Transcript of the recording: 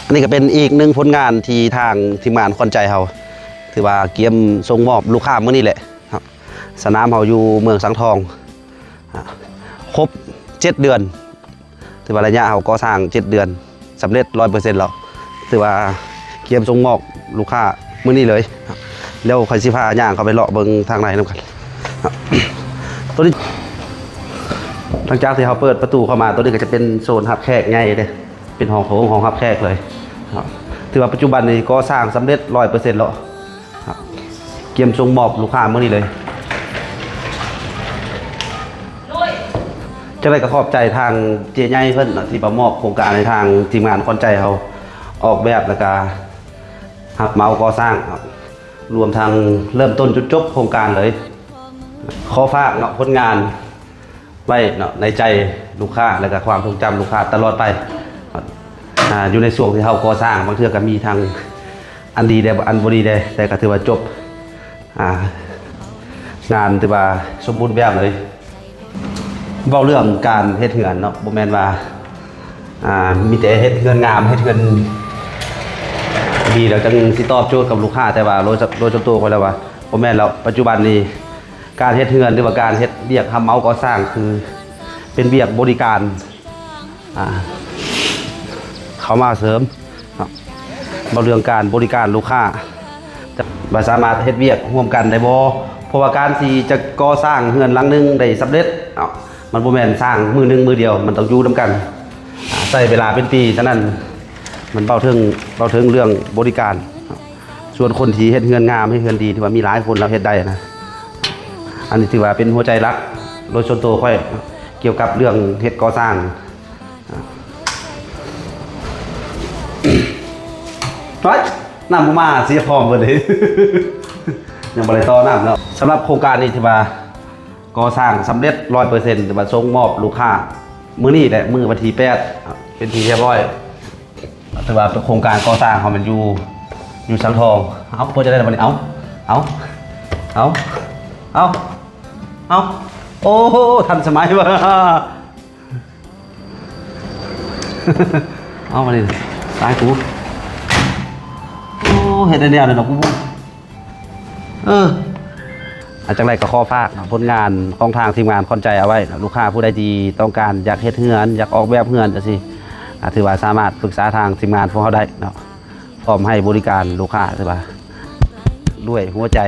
ອັນນີ້ກໍເປັນອີກໜຶ່ງຜົນງານທີ່ທາງທີມງານຂວັນໃຈເຮົາ ຖືວ່າກຽມສົ່ງມອບລູກຄ້າມື້ນີ້ແຫຼະ. ສະໜາມເຮົາຢູ່ເມືອງສັງທອງ ຄົບເຈັດເດືອນ ຖືວ່າໄລຍະເຮົາກໍ່ສ້າງເຈັດເດືອນ ສຳເລັດຮ້ອຍເປີເຊັນແລ້ວ. ຖືວ່າກຽມສົ່ງມອບລູກຄ້າມື້ນີ້ເລີຍ. ແລ້ວຂ້ອຍຊິພາຍ່າງເຂົ້າໄປເລາະເບິ່ງທາງໃນນຳກັນ. ໂຕນີ້ ຫຼັງຈາກທີ່ເຮົາເປີດປະຕູເຂົ້າມາ ໂຕນີ້ກໍຈະເປັນໂຊນຮັບແຂກໃຫຍ່ເດ້. ເປັນຫ້ອງໂຖງ ຫ້ອງຮັບແຂກເລີຍ. ຖືວ່າປັດຈຸບັນນີ້ກໍ່ສ້າງສຳເລັດຮ້ອຍເປີເຊັນແລ້ວ. ກຽມສົ່ງມອບລູກຄ້າມື້ນີ້ເລີຍ. ຈັ່ງໃດກໍຂອບໃຈທາງເຈໃຫຍ່ເພິ່ນເນາະ ທີ່ມາມອບໂຄງການໃຫ້ທາງທີມງານຂວັນໃຈເຮົາອອກແບບ ແລ້ວກະຮັບເໝົາກໍ່ສ້າງເນາະ ລວມທັງເລີ່ມຕົ້ນຈົນຈົບໂຄງການເລີຍ. ຂໍຝາກເນາະ ຜົນງານໄວ້ເນາະ ໃນໃຈລູກຄ້າ ແລ້ວກະຄວາມຊົງຈຳລູກຄ້າຕະຫຼອດໄປ. ອາ ຢູ່ໃນຊ່ວງທີ່ເຮົາກໍ່ສ້າງ ບາງເທື່ອກໍມີທັງອັນດີແດ່ ອັນບໍ່ດີແດ່ ແຕ່ກໍຖືວ່າຈົບ ອາ ງານຖືວ່າສົມບູນແບບເລີຍ. ເວົ້າເລື່ອງການເຮັດເຮືອນເນາະ ບໍ່ແມ່ນວ່າ ອາ ມີແຕ່ເຮັດເຮືອນງາມ ເຮັດເຮືອນດີແລ້ວຈັ່ງຊິຕອບໂຈດກັບລູກຄ້າ, ແຕ່ວ່າໂດຍ ໂດຍສ່ວນຕົວຂ້ອຍແລ້ວວ່າ ບໍ່ແມ່ນແລ້ວ. ປັດຈຸບັນນີ້ ການເຮັດເຮືອນ ຫຼືວ່າການເຮັດວຽກຮັບເໝົາກໍ່ສ້າງ ຄືເປັນວຽກບໍລິການ ອາ ເຂົ້າມາເສີມເນາະ. ເວົ້າເລື່ອງການບໍລິການລູກຄ້າ ວ່າສາມາດເຮັດວຽກຮ່ວມກັນໄດ້ບໍ່? ເພາະວ່າການທີ່ຈະກໍ່ສ້າງເຮືອນຫຼັງໜຶ່ງໄດ້ສຳເລັດເນາະ ມັນບໍ່ແມ່ນສ້າງມື້ໜຶ່ງມື້ດຽວ, ມັນຕ້ອງຢູ່ນຳກັນ ອາ ໃຊ້ເວລາເປັນປີ. ສະນັ້ນ ມັນເວົ້າເຖິງ ເວົ້າເຖິງເລື່ອງບໍລິການ. ສ່ວນຄົນທີ່ເຮັດເຮືອນງາມ ເຮັດເຮືອນດີ ຖືວ່າມີຫຼາຍຄົນລາວເຮັດໄດ້ນະ. ອັນນີ້ຖືວ່າເປັນຫົວໃຈຫຼັກ ໂດຍສ່ວນຕົວຂ້ອຍ ກ່ຽວກັບເລື່ອງເຮັດກໍ່ສ້າງ. ເຮີ້ຍ ນ້ຳບໍ່ມາ ເສຍພ້ອມເບິດເລີຍ ຍັງບໍ່ໄດ້ຕໍ່ນ້ຳເນາະ. ສຳລັບໂຄງການນີ້ຖືວ່າກໍ່ສ້າງສຳເລັດຮ້ອຍເປີເຊັນ ຖືວ່າສົ່ງມອບລູກຄ້າມື້ນີ້ແຫຼະ ມື້ວັນທີແປດ ເປັນທີ່ຮຽບຮ້ອຍ. ຖືວ່າໂຄງການກໍ່ສ້າງເຮົາແມ່ນຢູ່ ຢູ່ສັງທອງ. ເອົາ ເປີດຈັ່ງໃດລະບັດນີ້? ເອົາ ເອົາ ເອົາ ເອົາ ເອົາ ໂອ້ໂຫ ທັນສະໄໝວ່າ ເອົາ ມານີ້ ຕາຍກູ ໂອ້ ເຮັດໄດ້ແນວນັ້ນເນາະ ກູ ເອີ ອາ ຈັ່ງໃດກໍຂໍຝາກເນາະ ຜົນງານຂອງທາງທີມງານຂວັນໃຈເອົາໄວ້ເນາະ. ລູກຄ້າຜູ້ໃດທີ່ຕ້ອງການຢາກເຮັດເຮືອນ ຢາກອອກແບບເຮືອນຈັ່ງຊີ້ ອາ ຖືວ່າສາມາດປຶກສາທາງທີມງານພວກເຮົາໄດ້ເນາະ. ພ້ອມໃຫ້ບໍລິການລູກຄ້າ ຖືວ່າດ້ວຍຫົວໃຈ.